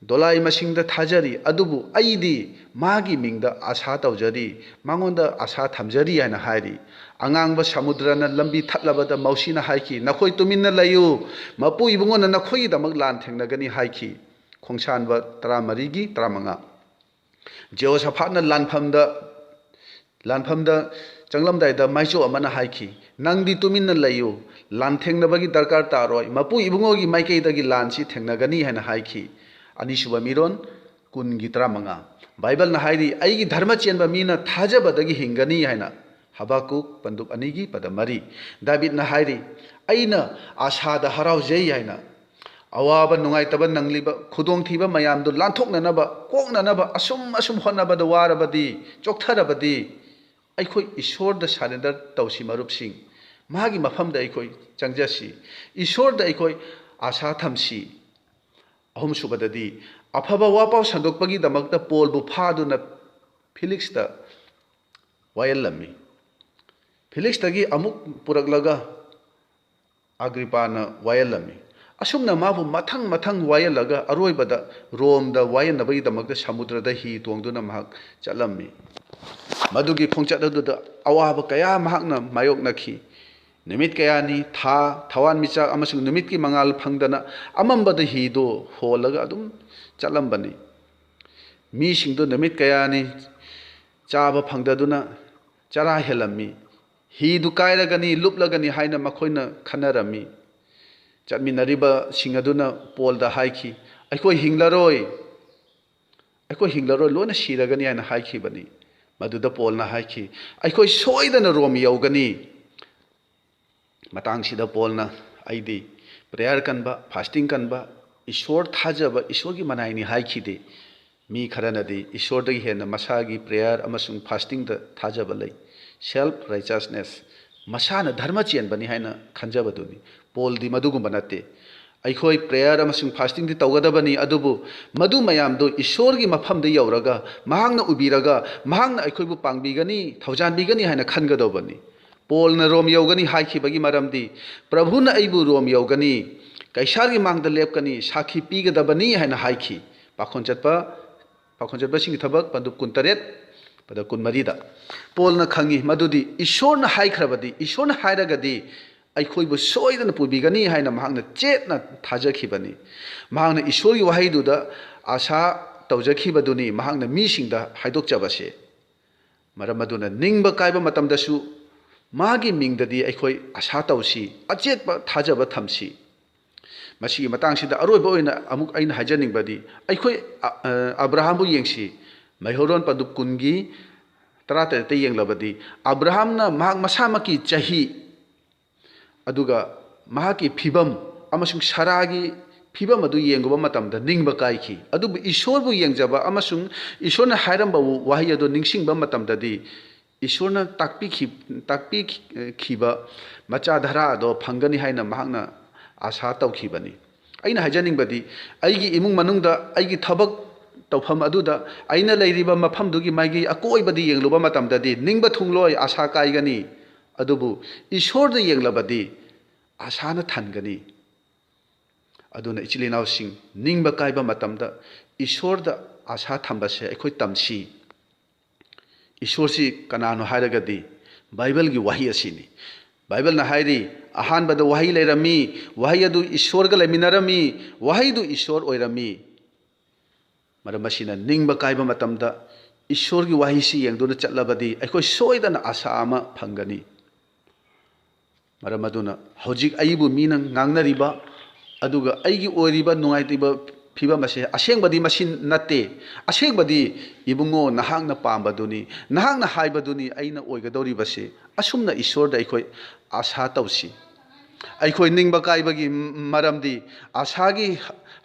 ꯗꯣꯂꯥꯏ ꯃꯁꯤꯡꯗ ꯊꯥꯖꯔꯤ, ꯑꯗꯨꯕꯨ ꯑꯩꯗꯤ ꯃꯥꯒꯤ ꯃꯤꯡꯗ ꯑꯥꯁꯥ ꯇꯧꯖꯔꯤ, ꯃꯉꯣꯟꯗ ꯑꯥꯁꯥ ꯊꯝꯖꯔꯤ" ꯍꯥꯏꯅ ꯍꯥꯏꯔꯤ꯫ "ꯑꯉꯥꯡꯕ ꯁꯃꯨꯗ꯭ꯔꯅ ꯂꯝꯕꯤ ꯊꯠꯂꯕꯗ ꯃꯧꯁꯤꯅ ꯍꯥꯏꯈꯤ, 'ꯅꯈꯣꯏ ꯇꯨꯃꯤꯟꯅ ꯂꯩꯌꯨ, ꯃꯄꯨ ꯏꯕꯨꯡꯉꯣꯅ ꯅꯈꯣꯏꯒꯤꯗꯃꯛ ꯂꯥꯟ ꯊꯦꯡꯅꯒꯅꯤ' ꯍꯥꯏꯈꯤ"꯫ ꯈꯣꯡꯁꯥꯟꯕ ꯇꯔꯥꯃꯔꯤꯒꯤ ꯇꯔꯥꯃꯉꯥ꯫ ꯖꯦꯍꯣꯁꯥꯐꯥꯠꯅ ꯂꯥꯟꯐꯝꯗ, ꯂꯥꯟꯐꯝꯗ ꯆꯪꯂꯝꯗꯥꯏꯗ ꯃꯥꯏꯆꯣ ꯑꯃꯅ ꯍꯥꯏꯈꯤ, "ꯅꯪꯗꯤ ꯇꯨꯃꯤꯟꯅ ꯂꯩꯌꯨ, ꯂꯥꯟ ꯊꯦꯡꯅꯕꯒꯤ ꯗꯔꯀꯥꯔ ꯇꯥꯔꯣꯏ, ꯃꯄꯨ ꯏꯕꯨꯡꯉꯣꯒꯤ ꯃꯥꯏꯀꯩꯗꯒꯤ ꯂꯥꯟꯁꯤ ꯊꯦꯡꯅꯒꯅꯤ" ꯍꯥꯏꯅ ꯍꯥꯏꯈꯤ꯫ ꯑꯅꯤꯁꯨꯕ ꯃꯤꯔꯣꯟ ꯀꯨꯟꯒꯤ ꯇꯔꯥꯃꯉꯥ꯫ ꯕꯥꯏꯕꯜꯅ ꯍꯥꯏꯔꯤ, "ꯑꯩꯒꯤ ꯙꯔꯃ ꯆꯦꯟꯕ ꯃꯤꯅ ꯊꯥꯖꯕꯗꯒꯤ ꯍꯤꯡꯒꯅꯤ" ꯍꯥꯏꯅ꯫ ꯍꯕꯥꯀꯨꯛ ꯄꯟꯗꯨꯞ ꯑꯅꯤꯒꯤ ꯄꯗ ꯃꯔꯤ꯫ ꯗꯥꯕꯤꯗꯅ ꯍꯥꯏꯔꯤ, ꯑꯩꯅ ꯑꯥꯁꯥꯗ ꯍꯔꯥꯎꯖꯩ ꯍꯥꯏꯅ, ꯑꯋꯥꯕ ꯅꯨꯡꯉꯥꯏꯇꯕ ꯅꯪꯂꯤꯕ ꯈꯨꯗꯣꯡꯊꯤꯕ ꯃꯌꯥꯝꯗꯨ ꯂꯥꯟꯊꯣꯛꯅꯅꯕ, ꯀꯣꯛꯅꯅꯕ ꯑꯁꯨꯝ ꯑꯁꯨꯝ ꯍꯣꯠꯅꯕꯗ ꯋꯥꯔꯕꯗꯤ, ꯆꯣꯛꯊꯔꯕꯗꯤ, ꯑꯩꯈꯣꯏ ꯏꯁꯣꯔꯗ ꯁꯔꯦꯟꯗꯔ ꯇꯧꯁꯤ ꯃꯔꯨꯞꯁꯤꯡ꯫ ꯃꯥꯒꯤ ꯃꯐꯝꯗ ꯑꯩꯈꯣꯏ ꯆꯪꯖꯁꯤ꯫ ꯏꯁꯣꯔꯗ ꯑꯩꯈꯣꯏ ꯑꯥꯁꯥ ꯊꯝꯁꯤ꯫ ꯑꯍꯨꯝꯁꯨꯕꯗꯗꯤ, ꯑꯐꯕ ꯋꯥꯄꯥꯎ ꯁꯟꯗꯣꯛꯄꯒꯤꯗꯃꯛꯇ ꯄꯣꯜꯕꯨ ꯐꯥꯗꯨꯅ ꯐꯤꯂꯤꯛꯁꯇ ꯋꯥꯌꯦꯜꯂꯝꯃꯤ꯫ ꯐꯤꯂꯤꯛꯁꯇꯒꯤ ꯑꯃꯨꯛ ꯄꯨꯔꯛꯂꯒ ꯑꯒ꯭ꯔꯤꯄꯥꯅ ꯋꯥꯌꯦꯜꯂꯝꯃꯤ꯫ ꯑꯁꯨꯝꯅ ꯃꯥꯕꯨ ꯃꯊꯪ ꯃꯊꯪ ꯋꯥꯌꯦꯜꯂꯒ ꯑꯔꯣꯏꯕꯗ ꯔꯣꯝꯗ ꯋꯥꯌꯦꯜꯅꯕꯒꯤꯗꯃꯛꯇ ꯁꯃꯨꯗ꯭ꯔꯗ ꯍꯤ ꯇꯣꯡꯗꯨꯅ ꯃꯍꯥꯛ ꯆꯠꯂꯝꯃꯤ꯫ ꯃꯗꯨꯒꯤ ꯈꯣꯡꯆꯠ ꯑꯗꯨꯗ ꯑꯋꯥꯕ ꯀꯌꯥ ꯃꯍꯥꯛꯅ ꯃꯥꯌꯣꯛꯅꯈꯤ꯫ ꯅꯨꯃꯤꯠ ꯀꯌꯥꯅꯤ ꯊꯥ, ꯊꯋꯥꯟꯃꯤꯆꯥꯛ ꯑꯃꯁꯨꯡ ꯅꯨꯃꯤꯠꯀꯤ ꯃꯉꯥꯜ ꯐꯪꯗꯅ ꯑꯃꯝꯕꯗ ꯍꯤꯗꯨ ꯍꯣꯜꯂꯒ ꯑꯗꯨꯝ ꯆꯠꯂꯝꯕꯅꯤ꯫ ꯃꯤꯁꯤꯡꯗꯨ ꯅꯨꯃꯤꯠ ꯀꯌꯥꯅꯤ ꯆꯥꯕ ꯐꯪꯗꯗꯨꯅ ꯆꯔꯥ ꯍꯦꯜꯂꯝꯃꯤ꯫ ꯍꯤꯗꯨ ꯀꯥꯏꯔꯒꯅꯤ, ꯂꯨꯞꯂꯒꯅꯤ ꯍꯥꯏꯅ ꯃꯈꯣꯏꯅ ꯈꯟꯅꯔꯝꯃꯤ꯫ ꯆꯠꯃꯤꯟꯅꯔꯤꯕꯁꯤꯡ ꯑꯗꯨꯅ ꯄꯣꯜꯗ ꯍꯥꯏꯈꯤ, "ꯑꯩꯈꯣꯏ ꯍꯤꯡꯂꯔꯣꯏ, ꯑꯩꯈꯣꯏ ꯍꯤꯡꯂꯔꯣꯏ, ꯂꯣꯏꯅ ꯁꯤꯔꯒꯅꯤ" ꯍꯥꯏꯅ ꯍꯥꯏꯈꯤꯕꯅꯤ꯫ ꯃꯗꯨꯗ ꯄꯣꯜꯅ ꯍꯥꯏꯈꯤ, "ꯑꯩꯈꯣꯏ ꯁꯣꯏꯗꯅ ꯔꯣꯝ ꯌꯧꯒꯅꯤ"꯫ ꯃꯇꯥꯡꯁꯤꯗ ꯄꯣꯜꯅ, "ꯑꯩꯗꯤ ꯄ꯭ꯔꯦꯌꯔ ꯀꯟꯕ, ꯐꯥꯁꯇꯤꯡ ꯀꯟꯕ, ꯏꯁꯣꯔ ꯊꯥꯖꯕ, ꯏꯁꯣꯔꯒꯤ ꯃꯅꯥꯏꯅꯤ" ꯍꯥꯏꯈꯤꯗꯦ꯫ ꯃꯤ ꯈꯔꯅꯗꯤ ꯏꯁꯣꯔꯗꯒꯤ ꯍꯦꯟꯅ ꯃꯁꯥꯒꯤ ꯄ꯭ꯔꯦꯌꯔ ꯑꯃꯁꯨꯡ ꯐꯥꯁꯇꯤꯡꯗ ꯊꯥꯖꯕ ꯂꯩ꯫ ꯁꯦꯜꯐ ꯔꯥꯏꯆꯁꯅꯦꯁ, ꯃꯁꯥꯅ ꯙꯔꯃ ꯆꯦꯟꯕꯅꯤ ꯍꯥꯏꯅ ꯈꯟꯖꯕꯗꯨꯅꯤ꯫ ꯄꯣꯜꯗꯤ ꯃꯗꯨꯒꯨꯝꯕ ꯅꯠꯇꯦ꯫ ꯑꯩꯈꯣꯏ ꯄ꯭ꯔꯦꯌꯔ ꯑꯃꯁꯨꯡ ꯐꯥꯁꯇꯤꯡꯗꯤ ꯇꯧꯒꯗꯕꯅꯤ, ꯑꯗꯨꯕꯨ ꯃꯗꯨ ꯃꯌꯥꯝꯗꯨ ꯏꯁꯣꯔꯒꯤ ꯃꯐꯝꯗ ꯌꯧꯔꯒ, ꯃꯍꯥꯛꯅ ꯎꯕꯤꯔꯒ, ꯃꯍꯥꯛꯅ ꯑꯩꯈꯣꯏꯕꯨ ꯄꯥꯡꯕꯤꯒꯅꯤ, ꯊꯧꯖꯥꯟꯕꯤꯒꯅꯤ ꯍꯥꯏꯅ ꯈꯟꯒꯗꯧꯕꯅꯤ꯫ ꯄꯣꯜꯅ ꯔꯣꯝ ꯌꯧꯒꯅꯤ ꯍꯥꯏꯈꯤꯕꯒꯤ ꯃꯔꯝꯗꯤ, "ꯄ꯭ꯔꯚꯨꯅ ꯑꯩꯕꯨ ꯔꯣꯝ ꯌꯧꯒꯅꯤ, ꯀꯩꯁꯥꯔꯒꯤ ꯃꯥꯡꯗ ꯂꯦꯞꯀꯅꯤ, ꯁꯥꯈꯤ ꯄꯤꯒꯗꯕꯅꯤ" ꯍꯥꯏꯅ ꯍꯥꯏꯈꯤ꯫ ꯄꯥꯈꯣꯟ ꯆꯠꯄ, ꯄꯥꯈꯣꯟ ꯆꯠꯄꯁꯤꯡꯒꯤ ꯊꯕꯛ, ꯄꯟꯗꯨꯞ ꯀꯨꯟꯇꯔꯦꯠ, ꯄꯗ ꯀꯨꯟꯃꯔꯤꯗ꯫ ꯄꯣꯜꯅ ꯈꯪꯉꯤ ꯃꯗꯨꯗꯤ ꯏꯁꯣꯔꯅ ꯍꯥꯏꯈ꯭ꯔꯕꯗꯤ, ꯏꯁꯣꯔꯅ ꯍꯥꯏꯔꯒꯗꯤ ꯑꯩꯈꯣꯏꯕꯨ ꯁꯣꯏꯗꯅ ꯄꯨꯕꯤꯒꯅꯤ ꯍꯥꯏꯅ ꯃꯍꯥꯛꯅ ꯆꯦꯠꯅ ꯊꯥꯖꯈꯤꯕꯅꯤ꯫ ꯃꯍꯥꯛꯅ ꯏꯁꯣꯔꯒꯤ ꯋꯥꯍꯩꯗꯨꯗ ꯑꯥꯁꯥ ꯇꯧꯖꯈꯤꯕꯗꯨꯅꯤ ꯃꯍꯥꯛꯅ ꯃꯤꯁꯤꯡꯗ ꯍꯥꯏꯗꯣꯛꯆꯕꯁꯦ꯫ ꯃꯔꯝ ꯑꯗꯨꯅ ꯅꯤꯡꯕ ꯀꯥꯏꯕ ꯃꯇꯝꯗꯁꯨ ꯃꯥꯒꯤ ꯃꯤꯡꯗꯗꯤ ꯑꯩꯈꯣꯏ ꯑꯥꯁꯥ ꯇꯧꯁꯤ, ꯑꯆꯦꯠꯄ ꯊꯥꯖꯕ ꯊꯝꯁꯤ꯫ ꯃꯁꯤꯒꯤ ꯃꯇꯥꯡꯁꯤꯗ ꯑꯔꯣꯏꯕ ꯑꯣꯏꯅ ꯑꯃꯨꯛ ꯑꯩꯅ ꯍꯥꯏꯖꯅꯤꯡꯕꯗꯤ, ꯑꯩꯈꯣꯏ ꯑ-, ꯑ-, ꯑꯕ꯭ꯔꯥꯍꯥꯝꯕꯨ ꯌꯦꯡꯁꯤ꯫ ꯃꯩꯍꯧꯔꯣꯟ ꯄꯟꯗꯨꯞ ꯀꯨꯟꯒꯤ ꯇꯔꯥꯇꯔꯦꯠꯇ ꯌꯦꯡꯂꯕꯗꯤ, ꯑꯕ꯭ꯔꯥꯍꯥꯝꯅ ꯃꯍꯥꯛ ꯃꯁꯥꯃꯛꯀꯤ ꯆꯍꯤ, ꯑꯗꯨꯒ ꯃꯍꯥꯛꯀꯤ ꯐꯤꯕꯝ ꯑꯃꯁꯨꯡ ꯁꯥꯔꯥꯒꯤ ꯐꯤꯕꯝ ꯑꯗꯨ ꯌꯦꯡꯂꯨꯕ ꯃꯇꯝꯗ ꯅꯤꯡꯕ ꯀꯥꯏꯈꯤ꯫ ꯑꯗꯨꯕꯨ ꯏꯁꯣꯔꯕꯨ ꯌꯦꯡꯖꯕ ꯑꯃꯁꯨꯡ ꯏꯁꯣꯔꯅ ꯍꯥꯏꯔꯝꯕ ꯋꯥꯍꯩ ꯑꯗꯨ ꯅꯤꯡꯁꯤꯡꯕ ꯃꯇꯝꯗꯗꯤ, ꯏꯁꯣꯔꯅ ꯇꯥꯛꯄꯤꯈꯤ-, ꯇꯥꯛꯄꯤꯈꯤꯕ ꯃꯆꯥ ꯙꯔꯥ ꯑꯗꯣ ꯐꯪꯒꯅꯤ ꯍꯥꯏꯅ ꯃꯍꯥꯛꯅ ꯑꯥꯁꯥ ꯇꯧꯈꯤꯕꯅꯤ꯫ ꯑꯩꯅ ꯍꯥꯏꯖꯅꯤꯡꯕꯗꯤ, ꯑꯩꯒꯤ ꯏꯃꯨꯡ ꯃꯅꯨꯡꯗ, ꯑꯩꯒꯤ ꯊꯕꯛ ꯇꯧꯐꯝ ꯑꯗꯨꯗ, ꯑꯩꯅ ꯂꯩꯔꯤꯕ ꯃꯐꯝꯗꯨꯒꯤ ꯃꯥꯒꯤ ꯑꯀꯣꯏꯕꯗ ꯌꯦꯡꯂꯨꯕ ꯃꯇꯝꯗꯗꯤ ꯅꯤꯡꯕ ꯊꯨꯡꯂꯣꯏ, ꯑꯥꯁꯥ ꯀꯥꯏꯒꯅꯤ꯫ ꯑꯗꯨꯕꯨ ꯏꯁꯣꯔꯗ ꯌꯦꯡꯂꯕꯗꯤ ꯑꯥꯁꯥꯅ ꯊꯟꯒꯅꯤ꯫ ꯑꯗꯨꯅ ꯏꯆꯤꯜ ꯏꯅꯥꯎꯁꯤꯡ, ꯅꯤꯡꯕ ꯀꯥꯏꯕ ꯃꯇꯝꯗ ꯏꯁꯣꯔꯗ ꯑꯥꯁꯥ ꯊꯝꯕꯁꯦ ꯑꯩꯈꯣꯏ ꯇꯝꯁꯤ꯫ ꯏꯁꯣꯔꯁꯤ ꯀꯅꯥꯅꯣ ꯍꯥꯏꯔꯒꯗꯤ ꯕꯥꯏꯕꯜꯒꯤ ꯋꯥꯍꯩ ꯑꯁꯤꯅꯤ꯫ ꯕꯥꯏꯕꯜꯅ ꯍꯥꯏꯔꯤ, "ꯑꯍꯥꯟꯕꯗ ꯋꯥꯍꯩ ꯂꯩꯔꯝꯃꯤ, ꯋꯥꯍꯩ ꯑꯗꯨ ꯏꯁꯣꯔꯒ ꯂꯩꯃꯤꯟꯅꯔꯝꯃꯤ, ꯋꯥꯍꯩꯗꯨ ꯏꯁꯣꯔ ꯑꯣꯏꯔꯝꯃꯤ"꯫ ꯃꯔꯝ ꯑꯁꯤꯅ ꯅꯤꯡꯕ ꯀꯥꯏꯕ ꯃꯇꯝꯗ ꯏꯁꯣꯔꯒꯤ ꯋꯥꯍꯩꯁꯤ ꯌꯦꯡꯗꯨꯅ ꯆꯠꯂꯕꯗꯤ ꯑꯩꯈꯣꯏ ꯁꯣꯏꯗꯅ ꯑꯥꯁꯥ ꯑꯃ ꯐꯪꯒꯅꯤ꯫ ꯃꯔꯝ ꯑꯗꯨꯅ ꯍꯧꯖꯤꯛ ꯑꯩꯕꯨ ꯃꯤꯅ ꯉꯥꯡꯅꯔꯤꯕ, ꯑꯗꯨꯒ ꯑꯩꯒꯤ ꯑꯣꯏꯔꯤꯕ ꯅꯨꯡꯉꯥꯏꯇꯕ ꯐꯤꯕꯝ ꯑꯁꯦ ꯑꯁꯦꯡꯕꯗꯤ ꯃꯁꯤ ꯅꯠꯇꯦ꯫ ꯑꯁꯦꯡꯕꯗꯤ, "ꯏꯕꯨꯡꯉꯣ, ꯅꯍꯥꯛꯅ ꯄꯥꯝꯕꯗꯨꯅꯤ, ꯅꯍꯥꯛꯅ ꯍꯥꯏꯕꯗꯨꯅꯤ ꯑꯩꯅ ꯑꯣꯏꯒꯗꯧꯔꯤꯕꯁꯤ"꯫ ꯑꯁꯨꯝꯅ ꯏꯁꯣꯔꯗ ꯑꯩꯈꯣꯏ ꯑꯥꯁꯥ ꯇꯧꯁꯤ꯫ ꯑꯩꯈꯣꯏ ꯅꯤꯡꯕ ꯀꯥꯏꯕꯒꯤ ꯃꯔꯝꯗꯤ ꯑꯥꯁꯥꯒꯤ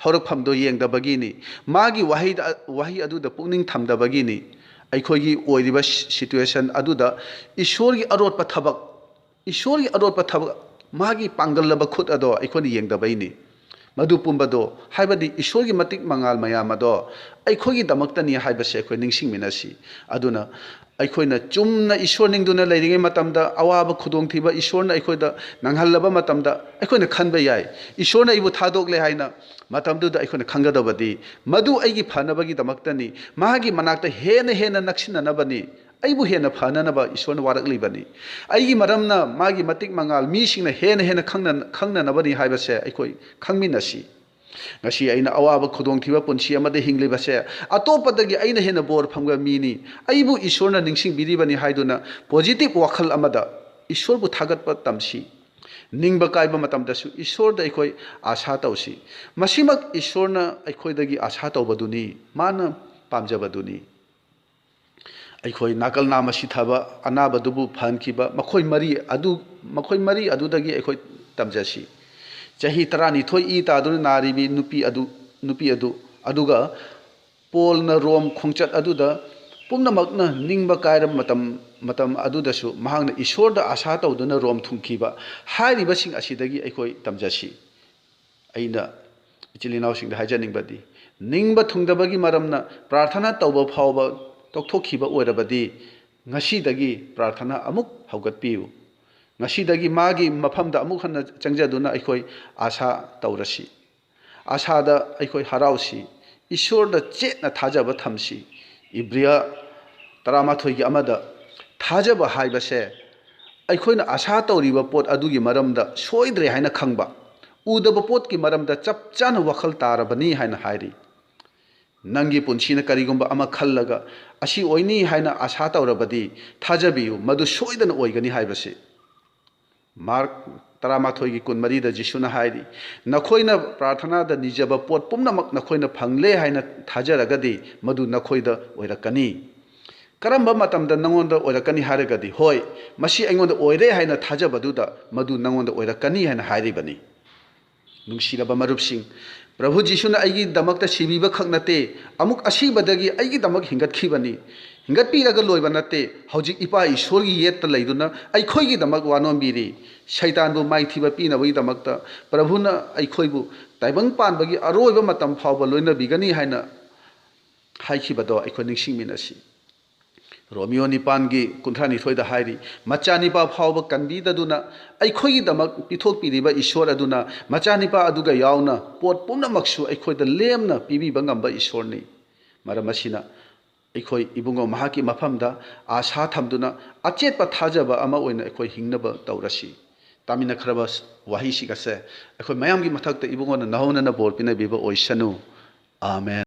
ꯍꯧꯔꯛꯐꯝꯗꯣ ꯌꯦꯡꯗꯕꯒꯤꯅꯤ꯫ ꯃꯥꯒꯤ ꯋꯥꯍꯩꯗ, ꯋꯥꯍꯩ ꯑꯗꯨꯗ ꯄꯨꯛꯅꯤꯡ ꯊꯝꯗꯕꯒꯤꯅꯤ꯫ ꯑꯩꯈꯣꯏꯒꯤ ꯑꯣꯏꯔꯤꯕ ꯁꯤ-, situation ꯑꯗꯨꯗ ꯏꯁꯣꯔꯒꯤ ꯑꯔꯣꯠꯄ ꯊꯕꯛ, ꯏꯁꯣꯔꯒꯤ ꯑꯔꯣꯠꯄ ꯊꯕꯛ, ꯃꯥꯒꯤ ꯄꯥꯡꯒꯜꯂꯕ ꯈꯨꯠ ꯑꯗꯣ ꯑꯩꯈꯣꯏꯅ ꯌꯦꯡꯗꯕꯩꯅꯤ꯫ ꯃꯗꯨ ꯄꯨꯝꯕꯗꯣ, ꯍꯥꯏꯕꯗꯤ ꯏꯁꯣꯔꯒꯤ ꯃꯇꯤꯛ ꯃꯉꯥꯜ ꯃꯌꯥꯝ ꯑꯗꯣ ꯑꯩꯈꯣꯏꯒꯤꯗꯃꯛꯇꯅꯤ ꯍꯥꯏꯕꯁꯦ ꯑꯩꯈꯣꯏ ꯅꯤꯡꯁꯤꯡꯃꯤꯟꯅꯁꯤ꯫ ꯑꯗꯨꯅ ꯑꯩꯈꯣꯏꯅ ꯆꯨꯝꯅ ꯏꯁꯣꯔ ꯅꯤꯡꯗꯨꯅ ꯂꯩꯔꯤꯉꯩ ꯃꯇꯝꯗ, ꯑꯋꯥꯕ ꯈꯨꯗꯣꯡꯊꯤꯕ ꯏꯁꯣꯔꯅ ꯑꯩꯈꯣꯏꯗ ꯅꯪꯍꯜꯂꯕ ꯃꯇꯝꯗ, ꯑꯩꯈꯣꯏꯅ ꯈꯟꯕ ꯌꯥꯏ, "ꯏꯁꯣꯔꯅ ꯑꯩꯕꯨ ꯊꯥꯗꯣꯛꯂꯦ" ꯍꯥꯏꯅ꯫ ꯃꯇꯝꯗꯨꯗ ꯑꯩꯈꯣꯏꯅ ꯈꯪꯒꯗꯕꯗꯤ, ꯃꯗꯨ ꯑꯩꯒꯤ ꯐꯅꯕꯒꯤꯗꯃꯛꯇꯅꯤ, ꯃꯥꯒꯤ ꯃꯅꯥꯛꯇ ꯍꯦꯟꯅ ꯍꯦꯟꯅ ꯅꯛꯁꯤꯟꯅꯅꯕꯅꯤ, ꯑꯩꯕꯨ ꯍꯦꯟꯅ ꯐꯅꯅꯕ ꯏꯁꯣꯔꯅ ꯋꯥꯔꯛꯂꯤꯕꯅꯤ꯫ ꯑꯩꯒꯤ ꯃꯔꯝꯅ ꯃꯥꯒꯤ ꯃꯇꯤꯛ ꯃꯉꯥꯜ ꯃꯤꯁꯤꯡꯅ ꯍꯦꯟꯅ ꯍꯦꯟꯅ ꯈꯪꯅ-, ꯈꯪꯅꯅꯕꯅꯤ ꯍꯥꯏꯕꯁꯦ ꯑꯩꯈꯣꯏ ꯈꯪꯃꯤꯟꯅꯁꯤ꯫ ꯉꯁꯤ ꯑꯩꯅ ꯑꯋꯥꯕ ꯈꯨꯗꯣꯡꯊꯤꯕ ꯄꯨꯟꯁꯤ ꯑꯃꯗ ꯍꯤꯡꯂꯤꯕꯁꯦ, ꯑꯇꯣꯞꯄꯗꯒꯤ ꯑꯩꯅ ꯍꯦꯟꯅ ꯕꯣꯔ ꯐꯪꯕ ꯃꯤꯅꯤ꯫ ꯑꯩꯕꯨ ꯏꯁꯣꯔꯅ ꯅꯤꯡꯁꯤꯡꯕꯤꯔꯤꯕꯅꯤ ꯍꯥꯏꯗꯨꯅ positive ꯋꯥꯈꯜ ꯑꯃꯗ ꯏꯁꯣꯔꯕꯨ ꯊꯥꯒꯠꯄ ꯇꯝꯁꯤ꯫ ꯅꯤꯡꯕ ꯀꯥꯏꯕ ꯃꯇꯝꯗꯁꯨ ꯏꯁꯣꯔꯗ ꯑꯩꯈꯣꯏ ꯑꯥꯁꯥ ꯇꯧꯁꯤ꯫ ꯃꯁꯤꯃꯛ ꯏꯁꯣꯔꯅ ꯑꯩꯈꯣꯏꯗꯒꯤ ꯑꯥꯁꯥ ꯇꯧꯕꯗꯨꯅꯤ, ꯃꯥꯅ ꯄꯥꯝꯖꯕꯗꯨꯅꯤ꯫ ꯑꯩꯈꯣꯏ ꯅꯥꯀꯜ ꯅꯥꯝꯃ ꯁꯤꯊꯕ ꯑꯅꯥꯕꯗꯨꯕꯨ ꯐꯍꯟꯈꯤꯕ ꯃꯈꯣꯏ ꯃꯔꯤ ꯑꯗꯨ, ꯃꯈꯣꯏ ꯃꯔꯤ ꯑꯗꯨꯗꯒꯤ ꯑꯩꯈꯣꯏ ꯇꯝꯖꯁꯤ꯫ ꯆꯍꯤ ꯇꯔꯥꯅꯤꯊꯣꯏ ꯏ ꯇꯥꯗꯨꯅ ꯅꯥꯔꯤꯕꯤ ꯅꯨꯄꯤ ꯑꯗꯨ, ꯅꯨꯄꯤ ꯑꯗꯨ, ꯑꯗꯨꯒ ꯄꯣꯜꯅ ꯔꯣꯝ ꯈꯣꯡꯆꯠ ꯑꯗꯨꯗ ꯄꯨꯝꯅꯃꯛꯅ ꯅꯤꯡꯕ ꯀꯥꯏꯔꯕ ꯃꯇꯝ, ꯃꯇꯝ ꯑꯗꯨꯗꯁꯨ ꯃꯍꯥꯛꯅ ꯏꯁꯣꯔꯗ ꯑꯥꯁꯥ ꯇꯧꯗꯨꯅ ꯔꯣꯝ ꯊꯨꯡꯈꯤꯕ ꯍꯥꯏꯔꯤꯕꯁꯤꯡ ꯑꯁꯤꯗꯒꯤ ꯑꯩꯈꯣꯏ ꯇꯝꯖꯁꯤ꯫ ꯑꯩꯅ ꯏꯆꯤꯜ ꯏꯅꯥꯎꯁꯤꯡꯗ ꯍꯥꯏꯖꯅꯤꯡꯕꯗꯤ, ꯅꯤꯡꯕ ꯊꯨꯡꯗꯕꯒꯤ ꯃꯔꯝꯅ ꯄ꯭ꯔꯥꯔꯊꯅꯥ ꯇꯧꯕ ꯐꯥꯎꯕ ꯇꯣꯛꯊꯣꯛꯈꯤꯕ ꯑꯣꯏꯔꯕꯗꯤ, ꯉꯁꯤꯗꯒꯤ ꯄ꯭ꯔꯥꯔꯊꯅꯥ ꯑꯃꯨꯛ ꯍꯧꯒꯠꯄꯤꯌꯨ꯫ ꯉꯁꯤꯗꯒꯤ ꯃꯥꯒꯤ ꯃꯐꯝꯗ ꯑꯃꯨꯛ ꯍꯟꯅ ꯆꯪꯖꯗꯨꯅ ꯑꯩꯈꯣꯏ ꯑꯥꯁꯥ ꯇꯧꯔꯁꯤ꯫ ꯑꯥꯁꯥꯗ ꯑꯩꯈꯣꯏ ꯍꯔꯥꯎꯁꯤ꯫ ꯏꯁꯣꯔꯗ ꯆꯦꯠꯅ ꯊꯥꯖꯕ ꯊꯝꯁꯤ꯫ ꯏꯕ꯭ꯔꯤꯌꯥ ꯇꯔꯥꯃꯥꯊꯣꯏꯒꯤ ꯑꯃꯗ, ꯊꯥꯖꯕ ꯍꯥꯏꯕꯁꯦ ꯑꯩꯈꯣꯏꯅ ꯑꯥꯁꯥ ꯇꯧꯔꯤꯕ ꯄꯣꯠ ꯑꯗꯨꯒꯤ ꯃꯔꯝꯗ ꯁꯣꯏꯗ꯭ꯔꯦ ꯍꯥꯏꯅ ꯈꯪꯕ, ꯎꯗꯕ ꯄꯣꯠꯀꯤ ꯃꯔꯝꯗ ꯆꯞ ꯆꯥꯅ ꯋꯥꯈꯜ ꯇꯥꯔꯕꯅꯤ ꯍꯥꯏꯅ ꯍꯥꯏꯔꯤ꯫ ꯅꯪꯒꯤ ꯄꯨꯟꯁꯤꯅ ꯀꯔꯤꯒꯨꯝꯕ ꯑꯃ ꯈꯜꯂꯒ ꯑꯁꯤ ꯑꯣꯏꯅꯤ ꯍꯥꯏꯅ ꯑꯥꯁꯥ ꯇꯧꯔꯕꯗꯤ, ꯊꯥꯖꯕꯤꯌꯨ, ꯃꯗꯨ ꯁꯣꯏꯗꯅ ꯑꯣꯏꯒꯅꯤ ꯍꯥꯏꯕꯁꯤ꯫ ꯃꯥꯔꯛ ꯇꯔꯥꯃꯥꯊꯣꯏꯒꯤ ꯀꯨꯟꯃꯔꯤꯗ ꯖꯤꯁꯨꯅ ꯍꯥꯏꯔꯤ, "ꯅꯈꯣꯏꯅ ꯄ꯭ꯔꯥꯔꯊꯅꯥꯗ ꯅꯤꯖꯕ ꯄꯣꯠ ꯄꯨꯝꯅꯃꯛ ꯅꯈꯣꯏꯅ ꯐꯪꯂꯦ ꯍꯥꯏꯅ ꯊꯥꯖꯔꯒꯗꯤ, ꯃꯗꯨ ꯅꯈꯣꯏꯗ ꯑꯣꯏꯔꯛꯀꯅꯤ"꯫ ꯀꯔꯝꯕ ꯃꯇꯝꯗ ꯅꯉꯣꯟꯗ ꯑꯣꯏꯔꯛꯀꯅꯤ ꯍꯥꯏꯔꯒꯗꯤ, ꯍꯣꯏ, ꯃꯁꯤ ꯑꯩꯉꯣꯟꯗ ꯑꯣꯏꯔꯦ ꯍꯥꯏꯅ ꯊꯥꯖꯕꯗꯨꯗ ꯃꯗꯨ ꯅꯉꯣꯟꯗ ꯑꯣꯏꯔꯛꯀꯅꯤ ꯍꯥꯏꯅ ꯍꯥꯏꯔꯤꯕꯅꯤ꯫ ꯅꯨꯡꯁꯤꯔꯕ ꯃꯔꯨꯞꯁꯤꯡ, ꯄ꯭ꯔꯚꯨ ꯖꯤꯁꯨꯅ ꯑꯩꯒꯤꯗꯃꯛꯇ ꯁꯤꯕꯤꯕ ꯈꯛ ꯅꯠꯇꯦ, ꯑꯃꯨꯛ ꯑꯁꯤꯕꯗꯒꯤ ꯑꯩꯒꯤꯗꯃꯛ ꯍꯤꯡꯒꯠꯈꯤꯕꯅꯤ꯫ ꯍꯤꯡꯒꯠꯄꯤꯔꯒ ꯂꯣꯏꯕ ꯅꯠꯇꯦ, ꯍꯧꯖꯤꯛ ꯏꯄꯥ ꯏꯁꯣꯔꯒꯤ ꯌꯦꯠꯇ ꯂꯩꯗꯨꯅ ꯑꯩꯈꯣꯏꯒꯤꯗꯃꯛ ꯋꯥꯅꯣꯝꯕꯤꯔꯤ꯫ ꯁꯩꯇꯥꯟꯕꯨ ꯃꯥꯏꯊꯤꯕ ꯄꯤꯅꯕꯒꯤꯗꯃꯛꯇ ꯄ꯭ꯔꯚꯨꯅ ꯑꯩꯈꯣꯏꯕꯨ ꯇꯥꯏꯕꯪ ꯄꯥꯟꯕꯒꯤ ꯑꯔꯣꯏꯕ ꯃꯇꯝ ꯐꯥꯎꯕ ꯂꯣꯏꯅꯕꯤꯒꯅꯤ ꯍꯥꯏꯅ ꯍꯥꯏꯈꯤꯕꯗꯣ ꯑꯩꯈꯣꯏ ꯅꯤꯡꯁꯤꯡꯃꯤꯟꯅꯁꯤ꯫ ꯔꯣꯃꯤꯌꯣ ꯅꯤꯄꯥꯟꯒꯤ ꯀꯨꯟꯊ꯭ꯔꯥ ꯅꯤꯊꯣꯏꯗ ꯍꯥꯏꯔꯤ, "ꯃꯆꯥꯅꯤꯄꯥ ꯐꯥꯎꯕ ꯀꯟꯕꯤꯗꯗꯨꯅ ꯑꯩꯈꯣꯏꯒꯤꯗꯃꯛ ꯄꯤꯊꯣꯛꯄꯤꯔꯤꯕ ꯏꯁꯣꯔ ꯑꯗꯨꯅ ꯃꯆꯥꯅꯤꯄꯥ ꯑꯗꯨꯒ ꯌꯥꯎꯅ ꯄꯣꯠ ꯄꯨꯝꯅꯃꯛꯁꯨ ꯑꯩꯈꯣꯏꯗ ꯂꯦꯝꯅ ꯄꯤꯕꯤꯕ ꯉꯝꯕ ꯏꯁꯣꯔꯅꯤ"꯫ ꯃꯔꯝ ꯑꯁꯤꯅ ꯑꯩꯈꯣꯏ ꯏꯕꯨꯡꯉꯣ ꯃꯍꯥꯛꯀꯤ ꯃꯐꯝꯗ ꯑꯥꯁꯥ ꯊꯝꯗꯨꯅ ꯑꯆꯦꯠꯄ ꯊꯥꯖꯕ ꯑꯃ ꯑꯣꯏꯅ ꯑꯩꯈꯣꯏ ꯍꯤꯡꯅꯕ ꯇꯧꯔꯁꯤ꯫ ꯇꯥꯃꯤꯟꯅꯈ꯭ꯔꯕ ꯋꯥꯍꯩꯁꯤꯡ ꯑꯁꯦ ꯑꯩꯈꯣꯏ ꯃꯌꯥꯝꯒꯤ ꯃꯊꯛꯇ ꯏꯕꯨꯡꯉꯣꯅ ꯅꯍꯧꯅꯅ ꯕꯣꯔ ꯄꯤꯅꯕꯤꯕ ꯑꯣꯏꯁꯅꯨ꯫ ꯑꯥꯃꯦꯟ꯫